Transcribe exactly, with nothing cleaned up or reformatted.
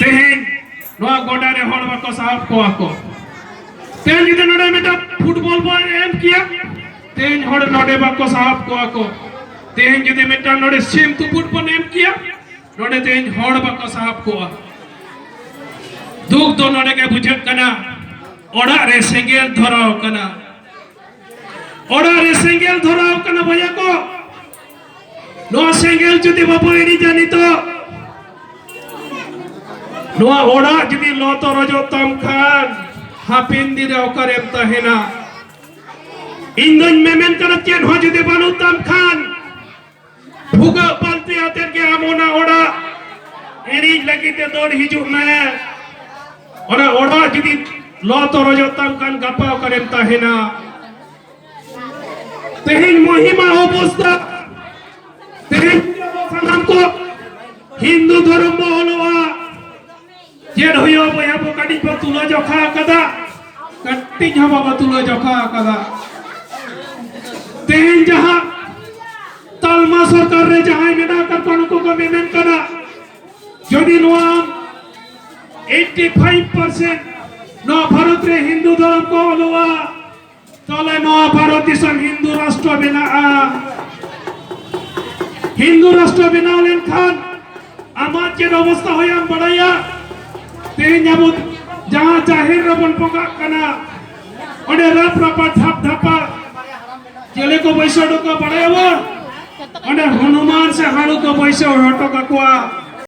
ᱛᱮᱦᱮᱧ ᱱᱚᱣᱟ ᱜᱚᱰᱟ ᱨᱮ ᱦᱚᱲ ᱵᱟᱠᱚ ᱥᱟᱦᱚᱵ ᱠᱚᱣᱟ ᱠᱚ᱾ ᱛᱮᱦᱮᱧ ᱡᱩᱫᱤ ᱱᱚᱰᱮ ᱢᱤᱫᱴᱟᱝ ᱯᱷᱩᱴᱵᱚᱞ ᱵᱚᱱ ᱮᱢ ᱠᱮᱭᱟ, ᱛᱮᱦᱮᱧ ᱦᱚᱲ ᱱᱚᱰᱮ ᱵᱟᱠᱚ ᱥᱟᱦᱚᱵ ᱠᱚᱣᱟ ᱠᱚ᱾ ᱛᱮᱦᱮᱧ ᱡᱩᱫᱤ ᱢᱤᱫᱴᱟᱝ ᱱᱚᱰᱮ ᱥᱤᱢ ᱛᱩᱯᱩᱫ ᱵᱚᱱ ᱮᱢ ᱠᱮᱭᱟ, ᱱᱚᱰᱮ ᱛᱮᱦᱮᱧ ᱦᱚᱲ ᱵᱟᱠᱚ ᱥᱟᱦᱚᱵ ᱠᱚᱜᱼᱟ᱾ ᱫᱩᱠ ᱫᱚ ᱱᱚᱰᱮ ᱜᱮ ᱵᱩᱡᱷᱟᱹᱜ ᱠᱟᱱᱟ, ᱚᱲᱟᱜ ᱨᱮ ᱥᱮᱸᱜᱮᱞ ᱫᱷᱚᱨᱟᱣ ᱠᱟᱱᱟ᱾ ᱚᱲᱟᱜ ᱨᱮ ᱥᱮᱸᱜᱮᱞ ᱫᱷᱚᱨᱟᱣ ᱠᱟᱱᱟ ᱵᱚᱭᱦᱟ ᱠᱚ᱾ ᱱᱚᱣᱟ ᱥᱮᱸᱜᱮᱞ ᱡᱩᱫᱤ ᱵᱟᱵᱚ ᱤᱬᱤᱡᱟ ᱱᱤᱛᱚᱜ, ᱱᱚᱣᱟ ᱚᱲᱟᱜ ᱡᱩᱫᱤ ᱞᱚ ᱛᱚᱨᱚᱡᱚᱜ ᱛᱟᱢ ᱠᱷᱟᱱ, ᱦᱟᱯᱮᱱ ᱫᱤᱱ ᱨᱮ ᱚᱠᱟᱨᱮᱢ ᱛᱟᱦᱮᱱᱟ? ᱤᱧ ᱫᱚᱧ ᱢᱮᱢᱮᱱ ᱠᱟᱱᱟ, ᱪᱮᱫ ᱦᱚᱸ ᱡᱩᱫᱤ ᱵᱟᱹᱱᱩᱜ ᱛᱟᱢ ᱠᱷᱟᱱ, ᱵᱷᱩᱜᱟᱹᱜ ᱵᱟᱞᱛᱤ ᱟᱛᱮᱫ ᱜᱮ ᱟᱢ ᱚᱱᱟ ᱚᱲᱟᱜ ᱤᱬᱤᱡ ᱞᱟᱹᱜᱤᱫ ᱛᱮ ᱫᱟᱹᱲ ᱦᱤᱡᱩᱜ ᱢᱮ᱾ ᱚᱱᱟ ᱚᱲᱟᱜ ᱡᱩᱫᱤ ᱞᱚ ᱛᱚᱨᱚᱡᱚᱜ ᱛᱟᱢ ᱠᱷᱟᱱ, ᱜᱟᱯᱟ ᱚᱠᱟᱨᱮᱢ ᱛᱟᱦᱮᱱᱟ? ᱛᱮᱦᱮᱧ ᱢᱚᱦᱤᱢᱟ ᱚᱵᱚᱥᱛᱟ, ᱛᱮᱦᱮᱧ ᱟᱵᱚ ᱥᱟᱱᱟᱢ ᱠᱚ ᱦᱤᱱᱫᱩ ᱫᱷᱚᱨᱚᱢ ᱵᱚ ᱚᱞᱚᱜᱼᱟ᱾ ᱪᱮᱫ ᱦᱩᱭᱩᱜᱼᱟ ᱵᱚᱭᱦᱟ ᱵᱚ, ᱠᱟᱹᱴᱤᱡ ᱵᱚ ᱛᱩᱞᱟᱹ ᱡᱚᱠᱷᱟ ᱟᱠᱟᱫᱟ, ᱠᱟᱹᱴᱤᱡ ᱦᱚᱸ ᱵᱟᱵᱚ ᱛᱩᱞᱟᱹ ᱡᱚᱠᱷᱟ ᱟᱠᱟᱫᱟ᱾ ᱛᱮᱦᱮᱧ ᱡᱟᱦᱟᱸ ᱛᱟᱞᱢᱟ ᱥᱚᱨᱠᱟᱨ ᱨᱮ ᱡᱟᱦᱟᱸᱭ ᱢᱮᱱᱟᱜ ᱟᱠᱟᱫ ᱠᱚᱣᱟ, ᱱᱩᱠᱩ ᱠᱚ ᱢᱮᱢᱮᱱ ᱠᱟᱱᱟ, ᱡᱩᱫᱤ ᱱᱚᱣᱟ eighty five percent ᱱᱚᱣᱟ ᱵᱷᱟᱨᱚᱛ ᱨᱮ ᱦᱤᱱᱫᱩ ᱫᱷᱚᱨᱚᱢ ᱠᱚ ᱚᱞᱚᱜᱼᱟ, ᱛᱟᱦᱞᱮ ᱱᱚᱣᱟ ᱵᱷᱟᱨᱚᱛ ᱫᱤᱥᱚᱢ ᱦᱤᱱᱫᱩ ᱨᱟᱥᱴᱨᱚ ᱵᱮᱱᱟᱜᱼᱟ᱾ ᱦᱤᱱᱫᱩ ᱨᱟᱥᱴᱨᱚ ᱵᱮᱱᱟᱣ ᱞᱮᱱᱠᱷᱟᱱ ᱟᱢᱟᱜ ᱪᱮᱫ ᱚᱵᱚᱥᱛᱟ ᱦᱩᱭᱩᱜᱼᱟ ᱮᱢ ᱵᱟᱲᱟᱭᱟ? ᱛᱮᱦᱮᱧ ᱟᱵᱚ ᱡᱟᱦᱟᱸ ᱡᱟᱦᱮᱨ ᱨᱮᱵᱚᱱ ᱵᱚᱸᱜᱟᱜ ᱠᱟᱱᱟ, ᱚᱸᱰᱮ ᱨᱟᱯ ᱨᱟᱯᱟ ᱰᱷᱟᱯ ᱰᱷᱟᱯᱟ ᱪᱮᱞᱮ ᱠᱚ ᱵᱟᱹᱭᱥᱟᱹᱣ ᱦᱚᱴᱚ ᱠᱟᱜᱼᱟ ᱵᱟᱲᱟᱭᱟᱵᱚᱱ? ᱚᱸᱰᱮ ᱦᱚᱱᱩᱢᱟᱱ ᱥᱮ ᱦᱟᱹᱲᱩ ᱠᱚ ᱵᱟᱹᱭᱥᱟᱹᱣ ᱦᱚᱴᱚ ᱠᱟᱠᱚᱣᱟ᱾